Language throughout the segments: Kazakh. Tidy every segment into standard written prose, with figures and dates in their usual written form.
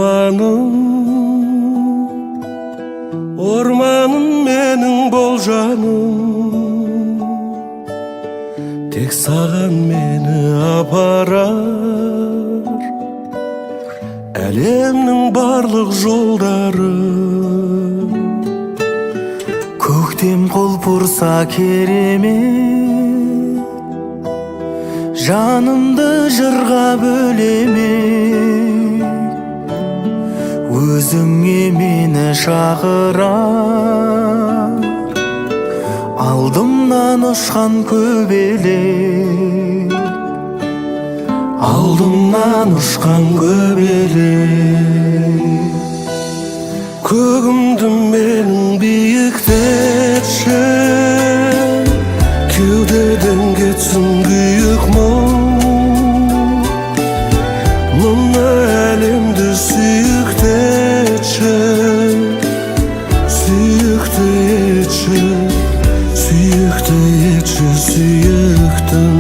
Орманым, орманым менің, бол жаным. Тек саған мені апарар әлемнің барлық жолдары. Көктем құлпырса керемет, жанымды жырға бөлемек. Өзіңе мені шақырар алдымнан ұшқан көбелек, Алдымнан ұшқан көбелек. Көгімді менің биіктетші, кеудеден кетсін күйік мұң. Мына әлемді сүйіктетші, сүйікті етші, сүйікті етші, сүйіктім.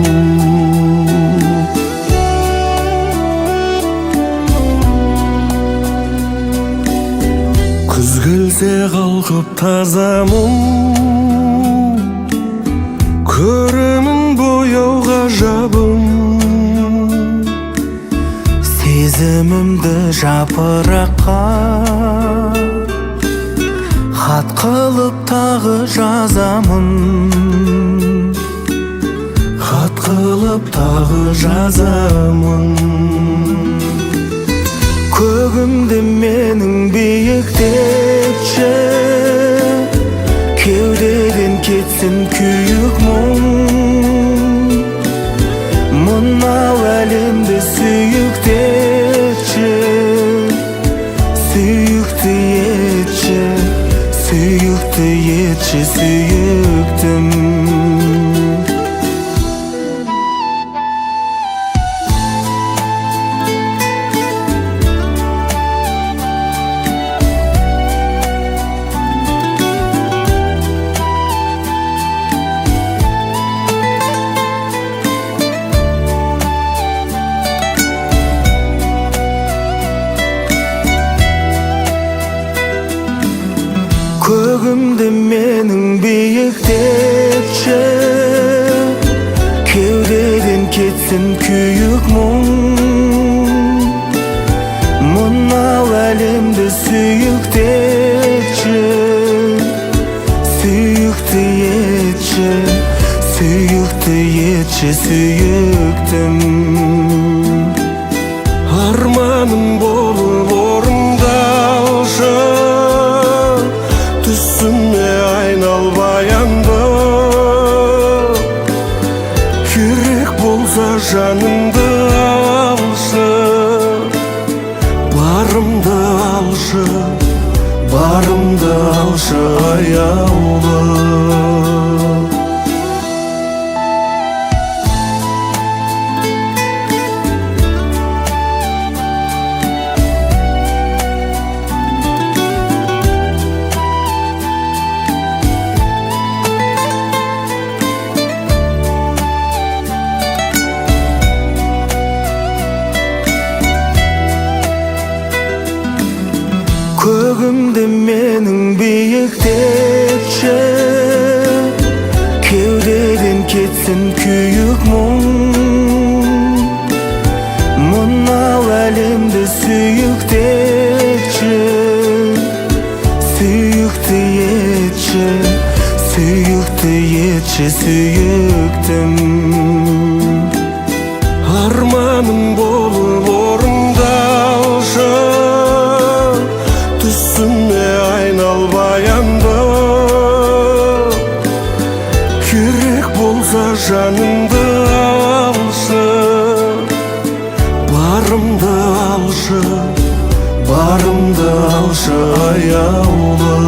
Күз келсе қалқып таза мұң, көремін бояу ғажабын. Сезімімді жапыраққа хат қылып тағы жазамын. Хат қылып тағы жазамын. Көгімді менің биіктетші, кеудеден кетсін күйік мұң. Мынау әлемді сүйіктетші, сүйікті етші, сүйікті етші, сүйіктім. Көгімді менің биіктетші, кеудеден кетсін күйік мұң. Мынау әлемді сүйіктетші, сүйікті етші, сүйікті етші, сүйіктім. Арманым болып орындалшы, түсіме айнал баянды. Керек болса жанымды алшы, барымды алшы, барымды алшы, аяулым. Көгімді менің биіктетші, кеудеден кетсін күйік мұң. Мынау әлемді сүйіктетші, сүйікті етші, сүйікті етші, сүйіктім. Арманым болып орындалшы, түсіме айнал баянды. Керек болса жанымды алшы, барымды алшы, барымды алшы, аяулым.